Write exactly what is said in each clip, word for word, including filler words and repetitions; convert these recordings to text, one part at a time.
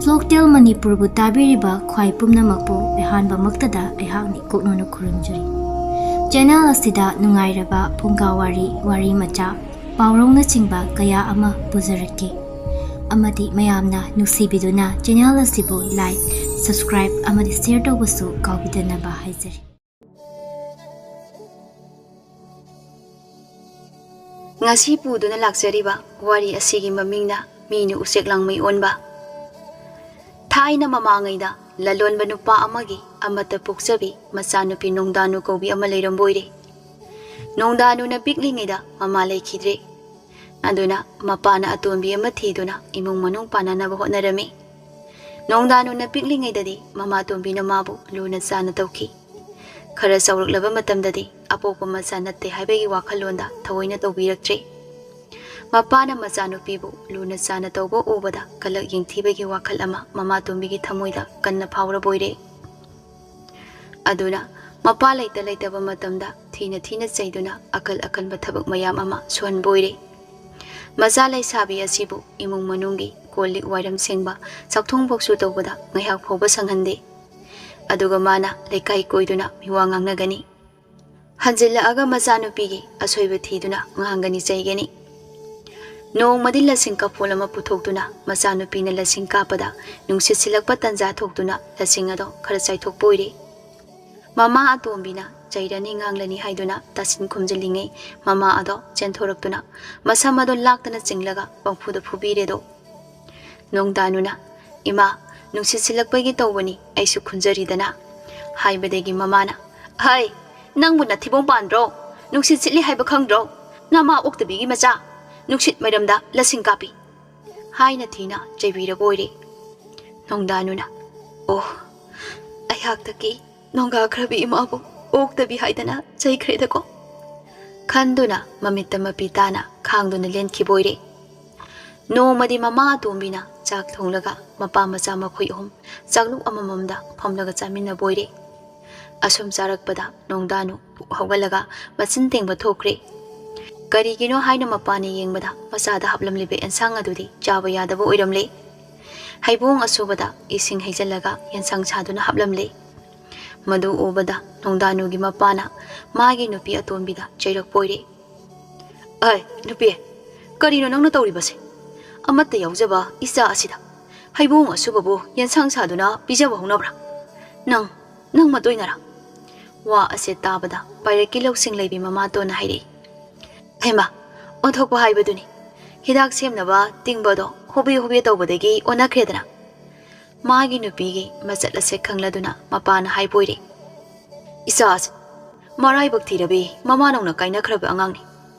Folktale ꯃꯅꯤꯄꯨꯔꯕꯨ ꯇꯥꯕꯤꯔꯤꯕ ꯈ꯭ꯋꯥꯏ ꯄꯨꯝꯅꯃꯛꯄꯨ ꯑꯍꯥꯟꯕꯃꯛꯇꯗ ꯑꯩꯍꯥꯛꯅ ꯏꯀꯣꯛꯅꯧꯅ ꯈꯨꯔꯨꯝꯖꯔꯤ꯫ ꯆꯦꯅꯦꯜ ꯑꯁꯤꯗ ꯅꯨꯡꯉꯥꯏꯔꯕ ꯐꯨꯡꯒꯥ ꯋꯥꯔꯤ, ꯋꯥꯔꯤ ꯃꯆꯥ, ꯄꯥꯎꯔꯧꯅꯆꯤꯡꯕ ꯀꯌꯥ ꯑꯃ ꯄꯨꯖꯔꯛꯀꯦ꯫ ꯑꯃꯗꯤ ꯃꯌꯥꯝꯅ ꯅꯨꯡꯁꯤꯕꯤꯗꯨꯅ ꯆꯦꯅꯦꯜ ꯑꯁꯤꯕꯨ like, subscribe ꯑꯃꯗꯤ share ꯇꯧꯕꯁꯨ ꯀꯥꯎꯕꯤꯗꯅꯕ ꯍꯥꯏꯖꯔꯤ꯫ ꯉꯁꯤ ꯄꯨꯗꯨꯅ ꯂꯥꯛꯆꯔꯤꯕ ꯋꯥꯔꯤ ꯑꯁꯤꯒꯤ ꯃꯃꯤꯡꯅ ꯃꯤꯅ ꯎꯆꯦꯛ ꯂꯥꯡꯃꯩ ꯑꯣꯟꯕ꯫ ꯊꯥꯏꯅ ꯃꯃꯥꯡꯉꯩꯗ ꯂꯂꯣꯟꯕ ꯅꯨꯄꯥ ꯑꯃꯒꯤ ꯑꯃꯠꯇ ꯄꯣꯛꯆꯕꯤ ꯃꯆꯥꯅꯨꯄꯤ ꯅꯣꯡꯗꯥꯅꯨ ꯀꯧꯕꯤ ꯑꯃ ꯂꯩꯔꯝꯕ ꯑꯣꯏꯔꯦ꯫ ꯅꯣꯡꯗꯥꯅꯨꯅ ꯄꯤꯛꯂꯤꯉꯩꯗ ꯃꯃꯥ ꯂꯩꯈꯤꯗ꯭ꯔꯦ꯫ ꯑꯗꯨꯅ ꯃꯄꯥꯅ ꯑꯇꯣꯝꯕꯤ ꯑꯃ ꯊꯤꯗꯨꯅ ꯏꯃꯨꯡ ꯃꯅꯨꯡ ꯄꯥꯟꯅꯅꯕ ꯍꯣꯠꯅꯔꯝꯃꯤ꯫ ꯅꯣꯡꯗꯥꯅꯨꯅ ꯄꯤꯛꯂꯤꯉꯩꯗꯗꯤ ꯃꯃꯥ ꯇꯣꯝꯕꯤꯅ ꯃꯥꯕꯨ ꯂꯨꯅ ꯆꯥꯅ ꯇꯧꯈꯤ꯫ ꯈꯔ ꯆꯥꯎꯔꯛꯂꯕ ꯃꯇꯝꯗꯗꯤ ꯑꯄꯣꯛꯄ ꯃꯆꯥ ꯅꯠꯇꯦ ꯍꯥꯏꯕꯒꯤ ꯋꯥꯈꯜꯂꯣꯟꯗ ꯊꯑꯣꯏꯅ ꯇꯧꯕꯤꯔꯛꯇ꯭ꯔꯦ꯫ ꯃꯄꯥꯅ ꯃꯆꯥꯅꯨꯄꯤꯕꯨ ꯂꯨꯅ ꯆꯥꯅ ꯇꯧꯕ ꯎꯕꯗ ꯀꯂꯛ ꯌꯦꯡꯊꯤꯕꯒꯤ ꯋꯥꯈꯜ ꯑꯃ ꯃꯃꯥ ꯇꯣꯝꯕꯤꯒꯤ ꯊꯃꯣꯏꯗ ꯀꯟꯅ ꯐꯥꯎꯔꯕ ꯑꯣꯏꯔꯦ꯫ ꯑꯗꯨꯅ ꯃꯄꯥ ꯂꯩꯇ ꯂꯩꯇꯕ ꯃꯇꯝꯗ ꯊꯤꯅ ꯊꯤꯅ ꯆꯩꯗꯨꯅ ꯑꯀꯜ ꯑꯀꯟꯕ ꯊꯕꯛ ꯃꯌꯥꯝ ꯑꯃ ꯁꯨꯍꯟꯕ ꯑꯣꯏꯔꯦ꯫ ꯃꯆꯥ ꯂꯩꯁꯥꯕꯤ ꯑꯁꯤꯕꯨ ꯏꯃꯨꯡ ꯃꯅꯨꯡꯒꯤ ꯀꯣꯜ ꯂꯤꯛ ꯋꯥꯏꯔꯝ ꯁꯦꯡꯕ, ꯆꯥꯛꯊꯣꯡ ꯐꯥꯎꯁꯨ ꯇꯧꯕꯗ ꯉꯥꯏꯍꯥꯛ ꯐꯥꯎꯕ ꯁꯪꯍꯟꯗꯦ꯫ ꯑꯗꯨꯒ ꯃꯥꯅ ꯂꯩꯀꯥꯏ ꯀꯣꯏꯗꯨꯅ ꯃꯤꯋꯥ ꯉꯥꯡꯅꯒꯅꯤ꯫ ꯍꯟꯖꯤꯜꯂꯛꯑꯒ ꯃꯆꯥꯅꯨꯄꯤꯒꯤ ꯑꯁꯣꯏꯕ ꯊꯤꯗꯨꯅ ꯉꯥꯡꯒꯅꯤ ꯆꯩꯒꯅꯤ꯫ ꯅꯣꯡꯃꯗꯤ ꯂꯁꯤꯡ ꯀꯥꯐꯣꯜ ꯑꯃ ꯄꯨꯊꯣꯛꯇꯨꯅ ꯃꯆꯥꯅꯨꯄꯤꯅ ꯂꯁꯤꯡ ꯀꯥꯞꯄꯗ ꯅꯨꯡꯁꯤꯠ ꯁꯤꯜꯂꯛꯄ ꯇꯟꯖꯥ ꯊꯣꯛꯇꯨꯅ ꯂꯁꯤꯡ ꯑꯗꯣ ꯈꯔ ꯆꯥꯏꯊꯣꯛꯄ ꯑꯣꯏꯔꯦ꯫ ꯃꯃꯥ ꯑꯇꯣꯝꯕꯤꯅ ꯆꯩꯔꯅꯤ ꯉꯥꯡꯂꯅꯤ ꯍꯥꯏꯗꯨꯅ ꯇꯥꯁꯤꯟ ꯈꯨꯝꯖꯤꯜꯂꯤꯉꯩ ꯃꯃꯥ ꯑꯗꯣ ꯆꯦꯟꯊꯣꯔꯛꯇꯨꯅ ꯃꯁꯝ ꯑꯗꯣ ꯂꯥꯛꯇꯅ ꯆꯤꯡꯂꯒ ꯄꯪꯐꯨꯗ ꯐꯨꯕꯤꯔꯦꯗꯣ꯫ ꯅꯣꯡꯗꯥꯅꯨꯅ, "ꯏꯃꯥ, ꯅꯨꯡꯁꯤꯠ ꯁꯤꯜꯂꯛꯄꯒꯤ ꯇꯧꯕꯅꯤ, ꯑꯩꯁꯨ ꯈꯨꯟꯖꯔꯤꯗꯅ" ꯍꯥꯏꯕꯗꯒꯤ ꯃꯃꯥꯅ, "ꯍꯩ, ꯅꯪꯕꯨ ꯅꯊꯤꯕꯣꯡ ꯄꯥꯟꯗ꯭ꯔꯣ? ꯅꯨꯡꯁꯤꯠ ꯁꯤꯠꯂꯤ ꯍꯥꯏꯕ ꯈꯪꯗ꯭ꯔꯣ? ꯅꯃꯥ ꯑꯣꯛꯇꯕꯤꯒꯤ ꯃꯆꯥ, ꯅꯨꯡꯁꯤꯠ ꯃꯥꯏꯔꯝꯗ ꯂꯁꯤꯡ ꯀꯥꯞꯄꯤ" ꯍꯥꯏꯅ ꯊꯤꯅ ꯆꯩꯕꯤꯔꯕ ꯑꯣꯏꯔꯦ꯫ ꯅꯣꯡꯗꯥꯅꯨꯅ, "ꯑꯣ, ꯑꯩꯍꯥꯛꯇꯒꯤ ꯅꯣꯡꯒꯥꯈ꯭ꯔꯕꯤ ꯏꯃꯥꯕꯨ ꯑꯣꯛꯇꯕꯤ ꯍꯥꯏꯗꯅ ꯆꯩꯈ꯭ꯔꯦꯗꯀꯣ" ꯈꯟꯗꯨꯅ ꯃꯃꯤꯠꯇ ꯃꯄꯤ ꯇꯥꯅ ꯈꯥꯡꯗꯨꯅ ꯂꯦꯟꯈꯤꯕ ꯑꯣꯏꯔꯦ꯫ ꯅꯣꯡꯃꯗꯤ ꯃꯃꯥ ꯑꯇꯣꯝꯕꯤꯅ ꯆꯥꯛ ꯊꯣꯡꯂꯒ ꯃꯄꯥ ꯃꯆꯥ ꯃꯈꯣꯏ ꯑꯍꯨꯝ ꯆꯥꯛꯂꯨꯛ ꯑꯃꯃꯝꯗ ꯐꯝꯂꯒ ꯆꯥꯃꯤꯟꯅꯕ ꯑꯣꯏꯔꯦ꯫ ꯑꯁꯨꯝ ꯆꯥꯔꯛꯄꯗ ꯅꯣꯡꯗꯥꯅꯨ ꯄꯨꯛ ꯍꯧꯒꯠꯂꯒ ꯃꯆꯤꯟ ꯇꯦꯡꯕ ꯊꯣꯛꯈ꯭ꯔꯦ꯫ ꯀꯔꯤꯒꯤꯅꯣ ꯍꯥꯏꯅ ꯃꯄꯥꯅ ꯌꯦꯡꯕꯗ ꯃꯆꯥꯗ ꯍꯥꯞꯂꯝꯂꯤꯕ ꯑꯦꯟꯁꯥꯡ ꯑꯗꯨꯗꯤ ꯆꯥꯕ ꯌꯥꯗꯕ ꯑꯣꯏꯔꯝꯂꯦ꯫ ꯍꯩꯕꯣꯡ ꯑꯁꯨꯕꯗ ꯏꯁꯤꯡ ꯍꯩꯖꯤꯜꯂꯒ ꯌꯦꯟꯁꯥꯡ ꯁꯥꯗꯨꯅ ꯍꯥꯞꯂꯝꯂꯦ꯫ ꯃꯗꯨ ꯎꯕꯗ ꯅꯣꯡꯗꯥꯅꯨꯒꯤ ꯃꯄꯥꯅ ꯃꯥꯒꯤ ꯅꯨꯄꯤ ꯑꯇꯣꯝꯕꯤꯗ ꯆꯩꯔꯛꯄ ꯑꯣꯏꯔꯦ꯫ "ꯑꯩ ꯅꯨꯄꯤ, ꯀꯔꯤꯅꯣ ꯅꯪꯅ ꯇꯧꯔꯤꯕꯁꯦ? ꯑꯃꯠꯇ ꯌꯥꯎꯖꯕ ꯏꯆꯥ ꯑꯁꯤꯗ ꯍꯩꯕꯣꯡ ꯑꯁꯨꯕꯕꯨ ꯌꯦꯟꯁꯥꯡ ꯁꯥꯗꯨꯅ ꯄꯤꯖꯕ ꯍꯧꯅꯕ꯭ꯔꯥ? ꯅꯪ, ꯅꯪ ꯃꯇꯣꯏꯅꯔꯥ?" ꯋꯥ ꯑꯁꯦ ꯇꯥꯕꯗ ꯄꯥꯏꯔꯛꯀꯤ ꯂꯧꯁꯤꯡ ꯂꯩꯕꯤ ꯃꯃꯥꯇꯣꯟꯅ ꯍꯥꯏꯔꯛꯏ꯫ "ꯍꯩꯃꯥ, ꯑꯣꯟꯊꯣꯛꯄ ꯍꯥꯏꯕꯗꯨꯅꯤ꯫ ꯍꯤꯗꯥꯛ ꯁꯦꯝꯅꯕ ꯇꯤꯡꯕꯗꯣ ꯍꯣꯕꯦ ꯍꯣꯕꯦ ꯇꯧꯕꯗꯒꯤ ꯑꯣꯟꯅꯈ꯭ꯔꯦꯗꯅ꯫" ꯃꯥꯒꯤ ꯅꯨꯄꯤꯒꯤ ꯃꯆꯠ ꯑꯁꯦ ꯈꯪꯂꯗꯨꯅ ꯃꯄꯥꯅ ꯍꯥꯏꯕ ꯑꯣꯏꯔꯦ꯫ "ꯏꯆꯥ ꯑꯁꯤ ꯃꯔꯥꯏꯕꯛ ꯊꯤꯔꯕꯤ ꯃꯃꯥ ꯅꯧꯅ ꯀꯥꯏꯅꯈ꯭ꯔꯕ ꯑꯉꯥꯡꯅꯤ꯫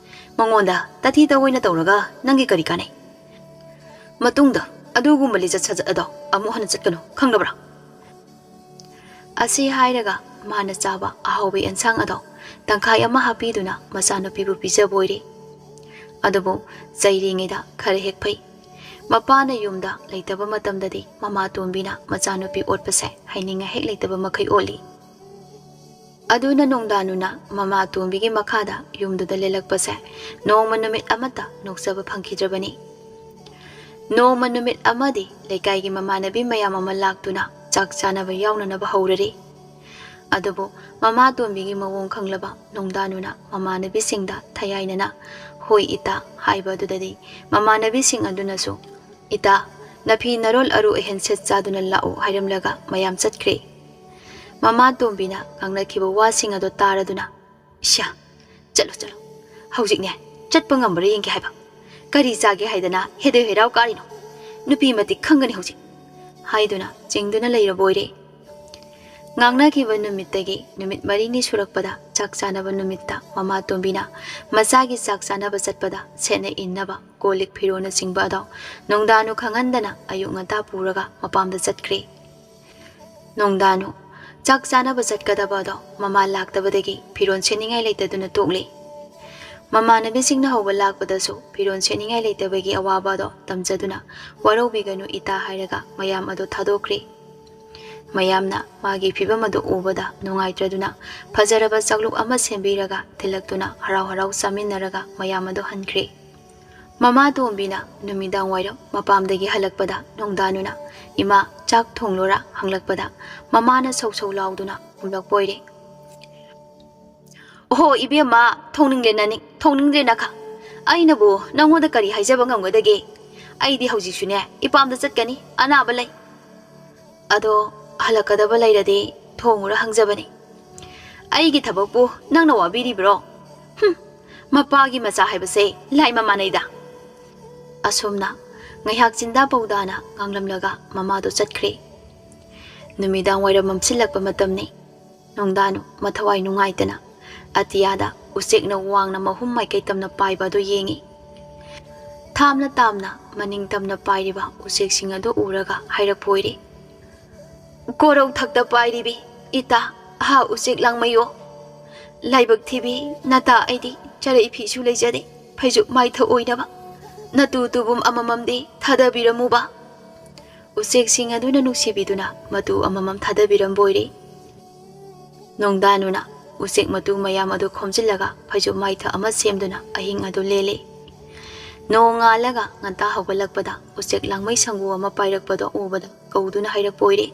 ꯃꯉꯣꯟꯗ ꯇꯥꯊꯤ ꯇꯑꯣꯏꯅ ꯇꯧꯔꯒ ꯅꯪꯒꯤ ꯀꯔꯤ ꯀꯥꯟꯅꯩ? ꯃꯇꯨꯡꯗ ꯑꯗꯨꯒꯨꯝꯕ ꯂꯤꯆꯠ ꯁꯥꯖꯠ ꯑꯗꯣ ꯑꯃꯨꯛ ꯍꯟꯅ ꯆꯠꯀꯅꯨ, ꯈꯪꯂꯕ꯭ꯔꯥ?" ꯑꯁꯤ ꯍꯥꯏꯔꯒ ꯃꯥꯅ ꯆꯥꯕ ꯑꯍꯥꯎꯕ ꯑꯦꯟꯁꯥꯡ ꯑꯗꯣ ꯇꯪꯈꯥꯏ ꯑꯃ ꯍꯥꯞꯄꯤꯗꯨꯅ ꯃꯆꯥꯅꯨꯄꯤꯕꯨ ꯄꯤꯖꯕ ꯑꯣꯏꯔꯦ꯫ ꯑꯗꯨꯕꯨ ꯆꯩꯔꯤꯉꯩꯗ ꯈꯔ ꯍꯦꯛ ꯐꯩ꯫ ꯃꯄꯥꯅ ꯌꯨꯝꯗ ꯂꯩꯇꯕ ꯃꯇꯝꯗꯗꯤ ꯃꯃꯥ ꯇꯣꯝꯕꯤꯅ ꯃꯆꯥꯅꯨꯄꯤ ꯑꯣꯠꯄꯁꯦ ꯍꯩꯅꯤꯡꯉꯥꯏ ꯍꯦꯛ ꯂꯩꯇꯕ ꯃꯈꯩ ꯑꯣꯠꯂꯤ꯫ ꯑꯗꯨꯅ ꯅꯣꯡꯗꯥꯅꯨꯅ ꯃꯃꯥ ꯇꯣꯝꯕꯤꯒꯤ ꯃꯈꯥꯗ ꯌꯨꯝꯗꯨꯗ ꯂꯦꯜꯂꯛꯄꯁꯦ ꯅꯣꯡꯃ ꯅꯨꯃꯤꯠ ꯑꯃꯠꯇ ꯅꯣꯛꯆꯕ ꯐꯪꯈꯤꯗ꯭ꯔꯕꯅꯤ꯫ ꯅꯣꯡꯃ ꯅꯨꯃꯤꯠ ꯑꯃꯗꯤ ꯂꯩꯀꯥꯏꯒꯤ ꯃꯃꯥꯟꯅꯕꯤ ꯃꯌꯥꯝ ꯑꯃ ꯂꯥꯛꯇꯨꯅ ꯆꯥꯛ ꯆꯥꯅꯕ ꯌꯥꯎꯅꯅꯕ ꯍꯧꯔꯔꯤ꯫ ꯑꯗꯨꯕꯨ ꯃꯃꯥ ꯇꯣꯝꯕꯤꯒꯤ ꯃꯑꯣꯡ ꯈꯪꯂꯕ ꯅꯣꯡꯗꯥꯅꯨꯅ ꯃꯃꯥꯟꯅꯕꯤꯁꯤꯡꯗ ꯊꯌꯥꯏꯅꯅ "ꯍꯣꯏ ꯏꯇꯥ" ꯍꯥꯏꯕ ꯑꯗꯨꯗꯗꯤ ꯃꯃꯥꯟꯅꯕꯤꯁꯤꯡ ꯑꯗꯨꯅꯁꯨ "ꯏꯇꯥ, ꯅꯐꯤ ꯅꯔꯣꯜ ꯑꯔꯨ ꯑꯍꯦꯟ ꯁꯦꯠ ꯆꯥꯗꯨꯅ ꯂꯥꯛꯎ" ꯍꯥꯏꯔꯝꯂꯒ ꯃꯌꯥꯝ ꯆꯠꯈ꯭ꯔꯦ꯫ ꯃꯃꯥ ꯇꯣꯝꯕꯤꯅ ꯉꯥꯡꯅꯈꯤꯕ ꯋꯥꯁꯤꯡ ꯑꯗꯣ ꯇꯥꯔꯗꯨꯅ, "ꯏꯁ꯭ꯌꯥ, ꯆꯠꯂꯣ, ꯆꯠꯂꯣ꯫ ꯍꯧꯖꯤꯛꯅꯦ ꯆꯠꯄ ꯉꯝꯕ꯭ꯔꯥ ꯌꯦꯡꯒꯦ ꯍꯥꯏꯕ꯫ ꯀꯔꯤ ꯆꯥꯒꯦ ꯍꯥꯏꯗꯅ ꯍꯦꯗꯣꯏ ꯍꯦꯔꯥꯎ ꯀꯥꯔꯤꯅꯣ? ꯅꯨꯄꯤ ꯃꯇꯤꯛ ꯈꯪꯒꯅꯤ ꯍꯧꯖꯤꯛ", ꯍꯥꯏꯗꯨꯅ ꯆꯤꯡꯗꯨꯅ ꯂꯩꯔꯕ ꯑꯣꯏꯔꯦ꯫ ꯉꯥꯡꯅꯈꯤꯕ ꯅꯨꯃꯤꯠꯇꯒꯤ ꯅꯨꯃꯤꯠ ꯃꯔꯤꯅꯤ ꯁꯨꯔꯛꯄꯗ ꯆꯥꯛ ꯆꯥꯅꯕ ꯅꯨꯃꯤꯠꯇ ꯃꯃꯥ ꯇꯣꯝꯕꯤꯅ ꯃꯆꯥꯒꯤ ꯆꯥꯛ ꯆꯥꯅꯕ ꯆꯠꯄꯗ ꯁꯦꯠꯅ ꯏꯟꯅꯕ ꯀꯣꯜ ꯂꯤꯛ ꯐꯤꯔꯣꯜꯅꯆꯤꯡꯕ ꯑꯗꯣ ꯅꯣꯡꯗꯥꯅꯨ ꯈꯪꯍꯟꯗꯅ ꯑꯌꯨꯛ ꯉꯟꯇꯥ ꯄꯨꯔꯒ ꯃꯄꯥꯝꯗ ꯆꯠꯈ꯭ꯔꯦ꯫ ꯅꯣꯡꯗꯥꯅꯨ ꯆꯥꯛ ꯆꯥꯅꯕ ꯆꯠꯀꯗꯕ ꯑꯗꯣ ꯃꯃꯥ ꯂꯥꯛꯇꯕꯗꯒꯤ ꯐꯤꯔꯣꯜ ꯁꯦꯠꯅꯤꯡꯉꯥꯏ ꯂꯩꯇꯗꯨꯅ ꯇꯣꯛꯂꯦ꯫ ꯃꯃꯥꯟꯅꯕꯤꯁꯤꯡꯅ ꯍꯧꯕ ꯂꯥꯛꯄꯗꯁꯨ ꯐꯤꯔꯣꯜ ꯁꯦꯠꯅꯤꯡꯉꯥꯏ ꯂꯩꯇꯕꯒꯤ ꯑꯋꯥꯕ ꯑꯗꯣ ꯇꯝꯖꯗꯨꯅ "ꯋꯥꯔꯧꯕꯤꯒꯅꯨ ꯏꯇꯥ" ꯍꯥꯏꯔꯒ ꯃꯌꯥꯝ ꯑꯗꯣ ꯊꯥꯗꯣꯛꯈ꯭ꯔꯦ꯫ ꯃꯌꯥꯝꯅ ꯃꯥꯒꯤ ꯐꯤꯕꯝ ꯑꯗꯨ ꯎꯕꯗ ꯅꯨꯡꯉꯥꯏꯇ꯭ꯔꯗꯨꯅ ꯐꯖꯔꯕ ꯆꯥꯛꯂꯨꯛ ꯑꯃ ꯁꯦꯝꯕꯤꯔꯒ ꯊꯤꯜꯂꯛꯇꯨꯅ ꯍꯔꯥꯎ ꯍꯔꯥꯎ ꯆꯥꯃꯤꯟꯅꯔꯒ ꯃꯌꯥꯝ ꯑꯗꯨ ꯍꯟꯈ꯭ꯔꯦ꯫ ꯃꯃꯥ ꯇꯣꯝꯕꯤꯅ ꯅꯨꯃꯤꯗꯥꯡ ꯋꯥꯏꯔꯝ ꯃꯄꯥꯝꯗꯒꯤ ꯍꯜꯂꯛꯄꯗ ꯅꯣꯡꯗꯥꯅꯨꯅ "ꯏꯃꯥ, ꯆꯥꯛ ꯊꯣꯡꯂꯣꯔꯥ?" ꯍꯪꯂꯛꯄꯗ ꯃꯃꯥꯅ ꯁꯧ ꯁꯧ ꯂꯥꯎꯗꯨꯅ ꯈꯨꯝꯂꯛꯄ ꯑꯣꯏꯔꯦ꯫ "ꯑꯣꯍꯣ ꯏꯕꯦꯝꯃ, ꯊꯣꯡꯅꯤꯡꯗꯦ ꯅꯅꯤꯡ, ꯊꯣꯡꯅꯤꯡꯗꯦ ꯅꯈꯥ꯫ ꯑꯩꯅꯕꯨ ꯅꯪꯉꯣꯟꯗ ꯀꯔꯤ ꯍꯥꯏꯖꯕ ꯉꯝꯒꯗꯒꯦ? ꯑꯩꯗꯤ ꯍꯧꯖꯤꯛꯁꯨꯅꯦ ꯏꯄꯥꯝꯗ ꯆꯠꯀꯅꯤ, ꯑꯅꯥꯕ ꯂꯩ꯫ ꯑꯗꯣ ꯍꯜꯂꯛꯀꯗꯕ ꯂꯩꯔꯗꯤ ꯊꯣꯡꯉꯨꯔ ꯍꯪꯖꯕꯅꯤ꯫ ꯑꯩꯒꯤ ꯊꯕꯛꯄꯨ ꯅꯪꯅ ꯋꯥꯕꯤꯔꯤꯕ꯭ꯔꯣ? ꯍꯨꯝ, ꯃꯄꯥꯒꯤ ꯃꯆꯥ ꯍꯥꯏꯕꯁꯦ ꯂꯥꯏ ꯃꯃꯥꯟꯅꯩꯗ꯫" ꯑꯁꯨꯝꯅ ꯉꯥꯏꯍꯥꯛ ꯆꯤꯟꯗꯥ ꯄꯧꯗꯥꯅ ꯉꯥꯡꯂꯝꯂꯒ ꯃꯃꯥꯗꯣ ꯆꯠꯈ꯭ꯔꯦ꯫ ꯅꯨꯃꯤꯗꯥꯡ ꯋꯥꯏꯔꯝ ꯃꯝꯁꯤꯜꯂꯛꯄ ꯃꯇꯝꯅꯤ꯫ ꯅꯣꯡꯗꯥꯅꯨ ꯃꯊꯋꯥꯏ ꯅꯨꯡꯉꯥꯏꯇꯅ ꯑꯇꯤꯌꯥꯗ ꯎꯆꯦꯛꯅ ꯋꯥꯡꯅ ꯃꯍꯨꯝ ꯃꯥꯏꯀꯩ ꯇꯝꯅ ꯄꯥꯏꯕ ꯑꯗꯨ ꯌꯦꯡꯉꯤ꯫ ꯊꯥꯝꯅ ꯇꯥꯝꯅ ꯃꯅꯤꯡ ꯇꯝꯅ ꯄꯥꯏꯔꯤꯕ ꯎꯆꯦꯛꯁꯤꯡ ꯑꯗꯨ ꯎꯔꯒ ꯍꯥꯏꯔꯛꯄ ꯑꯣꯏꯔꯦ꯫ "ꯀꯣꯔꯧ ꯊꯛꯇ ꯄꯥꯏꯔꯤꯕꯤ ꯏꯇꯥ, ꯑꯍꯥ ꯎꯆꯦꯛ ꯂꯥꯡꯃꯩꯌꯣ꯫ ꯂꯥꯏꯕꯛ ꯊꯤꯕꯤ ꯅꯇꯥ, ꯑꯩꯗꯤ ꯆꯔꯩ ꯐꯤꯁꯨ ꯂꯩꯖꯗꯦ, ꯐꯩꯖꯨꯞ ꯃꯥꯏꯊ ꯑꯣꯏꯅꯕ ꯅꯇꯨ ꯇꯨꯕꯨꯝ ꯑꯃꯃꯝꯗꯤ ꯊꯥꯗꯕꯤꯔꯝꯃꯨꯕ꯫" ꯎꯆꯦꯛꯁꯤꯡ ꯑꯗꯨꯅ ꯅꯨꯡꯁꯤꯕꯤꯗꯨꯅ ꯃꯇꯨ ꯑꯃꯃꯝ ꯊꯥꯗꯕꯤꯔꯝꯕ ꯑꯣꯏꯔꯦ꯫ ꯅꯣꯡꯗꯥꯅꯨꯅ ꯎꯆꯦꯛ ꯃꯇꯨ ꯃꯌꯥꯝ ꯑꯗꯨ ꯈꯣꯝꯖꯤꯜꯂꯒ ꯐꯩꯖꯨꯞ ꯃꯥꯏꯊ ꯑꯃ ꯁꯦꯝꯗꯨꯅ ꯑꯍꯤꯡ ꯑꯗꯨ ꯂꯦꯜꯂꯤ꯫ ꯅꯣꯡꯉꯥꯜꯂꯒ ꯉꯟꯇꯥ ꯍꯧꯒꯠꯂꯛꯄꯗ ꯎꯆꯦꯛ ꯂꯥꯡꯃꯩ ꯁꯪꯒꯨ ꯑꯃ ꯄꯥꯏꯔꯛꯄꯗꯣ ꯎꯕꯗ ꯀꯧꯗꯨꯅ ꯍꯥꯏꯔꯛꯄ ꯑꯣꯏꯔꯦ꯫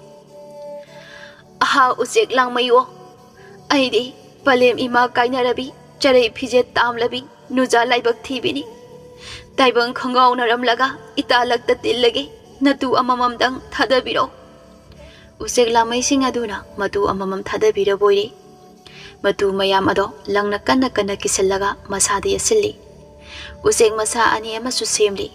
"ꯑꯍꯥ ꯎꯆꯦꯛ ꯂꯥꯡꯃꯩꯌꯣ, ꯑꯩꯗꯤ ꯄꯂꯦꯝ ꯏꯃꯥ ꯀꯥꯏꯅꯔꯕꯤ, ꯆꯔꯩ ꯐꯤꯖꯦꯠ ꯇꯥꯝꯂꯕꯤ, ꯅꯨꯖꯥ ꯂꯥꯏꯕꯛ ꯊꯤꯕꯤꯅꯤ꯫ ꯇꯥꯏꯕꯪ ꯈꯣꯡꯒꯥꯎꯅꯔꯝꯂꯒ ꯏꯇꯥꯂꯛꯇ ꯇꯤꯜꯂꯒꯦ, ꯅꯇꯨ ꯑꯃꯃꯝꯗꯪ ꯊꯥꯗꯕꯤꯔꯣ꯫" ꯎꯆꯦꯛ ꯂꯥꯃꯩꯁꯤꯡ ꯑꯗꯨꯅ ꯃꯇꯨ ꯑꯃꯃꯝ ꯊꯥꯗꯕꯤꯔꯕꯣꯏꯔꯦ꯫ ꯃꯇꯨ ꯃꯌꯥꯝ ꯑꯗꯣ ꯂꯪꯅ ꯀꯟꯅ ꯀꯟꯅ ꯀꯤꯁꯜꯂꯒ ꯃꯁꯥꯗ ꯌꯦꯠꯁꯤꯜꯂꯤ꯫ ꯎꯆꯦꯛ ꯃꯁꯥ ꯑꯅꯤ ꯑꯃꯁꯨ ꯁꯦꯝꯂꯤ꯫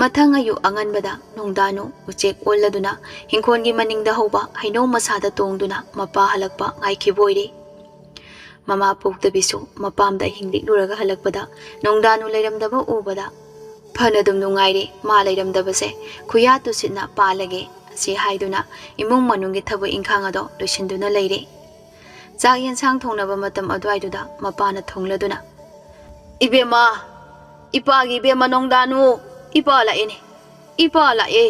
ꯃꯊꯪ ꯑꯌꯨꯛ ꯑꯉꯟꯕꯗ ꯅꯣꯡꯗꯥꯅꯨ ꯎꯆꯦꯛ ꯑꯣꯜꯂꯗꯨꯅ ꯍꯤꯡꯈꯣꯜꯒꯤ ꯃꯅꯤꯡꯗ ꯍꯧꯕ ꯍꯩꯅꯧ ꯃꯁꯥꯗ ꯇꯣꯡꯗꯨꯅ ꯃꯄꯥ ꯍꯜꯂꯛꯄ ꯉꯥꯏꯈꯤꯕ ꯑꯣꯏꯔꯦ꯫ ꯃꯃꯥ ꯄꯣꯛꯇꯕꯤꯁꯨ ꯃꯄꯥꯝꯗ ꯑꯍꯤꯡ ꯂꯤꯛꯂꯨꯔꯒ ꯍꯜꯂꯛꯄꯗ ꯅꯣꯡꯗꯥꯅꯨ ꯂꯩꯔꯝꯗꯕ ꯎꯕꯗ, "ꯐꯅꯗꯨꯝ ꯅꯨꯡꯉꯥꯏꯔꯦ ꯃꯥ ꯂꯩꯔꯝꯗꯕꯁꯦ, ꯈꯨꯌꯥ ꯇꯨꯁꯤꯠꯅ ꯄꯥꯜꯂꯒꯦ" ꯑꯁꯤ ꯍꯥꯏꯗꯨꯅ ꯏꯃꯨꯡ ꯃꯅꯨꯡꯒꯤ ꯊꯕꯛ ꯏꯪꯈꯥꯡ ꯑꯗꯣ ꯂꯣꯏꯁꯤꯟꯗꯨꯅ ꯂꯩꯔꯦ꯫ ꯆꯥꯛ ꯌꯦꯟꯁꯥꯡ ꯊꯣꯡꯅꯕ ꯃꯇꯝ ꯑꯗꯨꯋꯥꯏꯗꯨꯗ ꯃꯄꯥꯅ ꯊꯣꯡꯂꯗꯨꯅ, "ꯏꯕꯦꯝꯃ, ꯏꯄꯥꯒꯤ ꯏꯕꯦꯝꯃ ꯅꯣꯡꯗꯥꯅꯨ, ꯏꯄꯥ ꯂꯥꯛꯑꯦꯅꯦ, ꯏꯄꯥ ꯂꯥꯛꯑꯦ,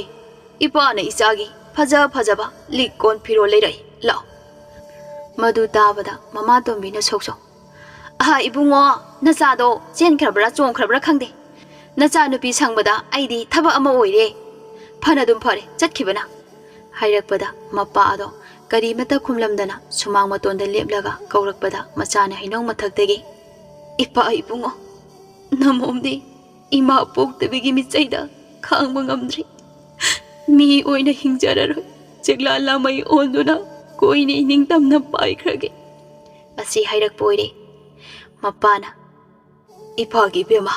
ꯏꯄꯥꯅ ꯏꯆꯥꯒꯤ ꯐꯖ ꯐꯖꯕ ꯂꯤꯛ ꯀꯣꯟ ꯐꯤꯔꯣꯜ ꯂꯩꯔꯛꯏ, ꯂꯥꯛꯑꯣ꯫" ꯃꯗꯨ ꯇꯥꯕꯗ ꯃꯃꯥ ꯇꯣꯝꯕꯤꯅ ꯁꯣꯛ ꯁꯣꯛ, "ꯍꯥ ꯏꯕꯨꯡꯉꯣ, ꯅꯆꯥꯗꯣ ꯆꯦꯟꯈ꯭ꯔꯕ꯭ꯔꯥ ꯆꯣꯡꯈ꯭ꯔꯕ꯭ꯔꯥ ꯈꯪꯗꯦ꯫ ꯅꯆꯥꯅꯨꯄꯤ ꯁꯪꯕꯗ ꯑꯩꯗꯤ ꯊꯕꯛ ꯑꯃ ꯑꯣꯏꯔꯦ꯫ ꯐꯅꯗꯨꯝ ꯐꯔꯦ ꯆꯠꯈꯤꯕꯅ"꯫ ꯍꯥꯏꯔꯛꯄꯗ ꯃꯄꯥ ꯑꯗꯣ ꯀꯔꯤꯃꯠꯇ ꯈꯨꯝꯂꯝꯗꯅ ꯁꯨꯃꯥꯡ ꯃꯇꯣꯟꯗ ꯂꯦꯞꯂꯒ ꯀꯧꯔꯛꯄꯗ ꯃꯆꯥꯅ ꯍꯩꯅꯧ ꯃꯊꯛꯇꯒꯤ, "ꯏꯄꯥ ꯏꯕꯨꯡꯉꯣ, ꯅꯃꯣꯝꯗꯤ ꯏꯃꯥ ꯄꯣꯛꯇꯕꯤꯒꯤ ꯃꯤꯠꯆꯩꯗ ꯈꯥꯡꯕ ꯉꯝꯗ꯭ꯔꯤ꯫ ꯃꯤ ꯑꯣꯏꯅ ꯍꯤꯡꯖꯔꯔꯣꯏ꯫ ꯆꯦꯛꯂꯥ ꯂꯥꯃꯩ ꯑꯣꯟꯗꯨꯅ ꯀꯣꯏꯅ ꯏꯅꯤꯡꯇꯝꯅ ꯄꯥꯏꯈ꯭ꯔꯒꯦ"꯫ ꯑꯁꯤ ꯍꯥꯏꯔꯛꯄ ꯑꯣꯏꯔꯦ꯫ ꯃꯄꯥꯅ, "ꯏꯄꯥꯒꯤ ꯏꯕꯦꯝꯃ,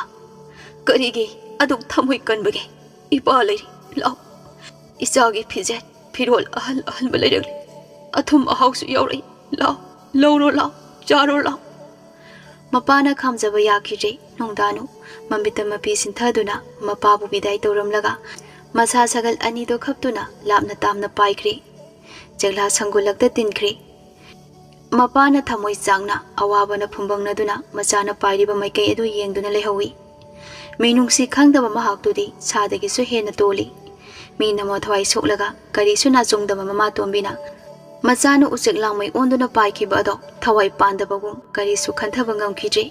ꯀꯔꯤꯒꯤ ꯑꯗꯨꯛ ꯊꯃꯣꯏ ꯀꯟꯕꯒꯦ? ꯏꯄꯥ ꯂꯩꯔꯤ, ꯂꯥꯎ꯫ ꯏꯆꯥꯒꯤ ꯐꯤꯖꯦꯠ ꯐꯤꯔꯣꯜ ꯑꯍꯜ ꯑꯍꯟꯕ ꯂꯩꯔꯛꯂꯤ꯫ ꯑꯊꯨꯝ ꯑꯍꯥꯎꯁꯨ ꯌꯥꯎꯔꯛꯏ꯫ ꯂꯥꯎ, ꯂꯧꯔꯣ ꯂꯥꯎ, ꯆꯥꯔꯣ ꯂꯥꯎ"꯫ ꯃꯄꯥꯅ ꯈꯥꯝꯖꯕ ꯌꯥꯈꯤꯗ꯭ꯔꯦ꯫ ꯅꯨꯡꯗꯥꯅꯨ ꯃꯃꯤꯠꯇ ꯃꯄꯤ ꯁꯤꯟꯊꯗꯨꯅ ꯃꯄꯥꯕꯨ ꯕꯤꯗꯥꯏ ꯇꯧꯔꯝꯂꯒ ꯃꯁꯥ ꯁꯒꯜ ꯑꯅꯤꯗꯣ ꯈꯞꯇꯨꯅ ꯂꯥꯞꯅ ꯇꯥꯝꯅ ꯄꯥꯏꯈ꯭ꯔꯦ꯫ ꯆꯦꯛꯂꯥ ꯁꯪꯒꯨꯜꯂꯛꯇ ꯇꯤꯟꯈ꯭ꯔꯦ꯫ ꯃꯄꯥꯅ ꯊꯃꯣꯏ ꯆꯥꯛꯅ ꯑꯋꯥꯕꯅ ꯐꯨꯝꯕꯪꯅꯗꯨꯅ ꯃꯆꯥꯅ ꯄꯥꯏꯔꯤꯕ ꯃꯥꯏꯀꯩ ꯑꯗꯨ ꯌꯦꯡꯗꯨꯅ ꯂꯩꯍꯧꯏ꯫ ꯃꯤꯅꯨꯡꯁꯤ ꯈꯪꯗꯕ ꯃꯍꯥꯛꯇꯨꯗꯤ ꯁꯥꯗꯒꯤꯁꯨ ꯍꯦꯟꯅ ꯇꯣꯜꯂꯤ꯫ ꯃꯤꯅ ꯃꯊ꯭ꯋꯥꯏ ꯁꯣꯛꯂꯒ ꯀꯔꯤꯁꯨ ꯅꯥꯆꯣꯡꯗꯕ ꯃꯃꯥꯇꯣꯝꯕꯤꯅ ꯃꯆꯥꯅ ꯎꯆꯦꯛ ꯂꯥꯡꯃꯩ ꯑꯣꯟꯗꯨꯅ ꯄꯥꯏꯈꯤꯕ ꯑꯗꯣ ꯊꯋꯥꯏ ꯄꯥꯟꯗꯕꯒꯨꯝ ꯀꯔꯤꯁꯨ ꯈꯟꯊꯕ ꯉꯝꯈꯤꯗ꯭ꯔꯦ꯫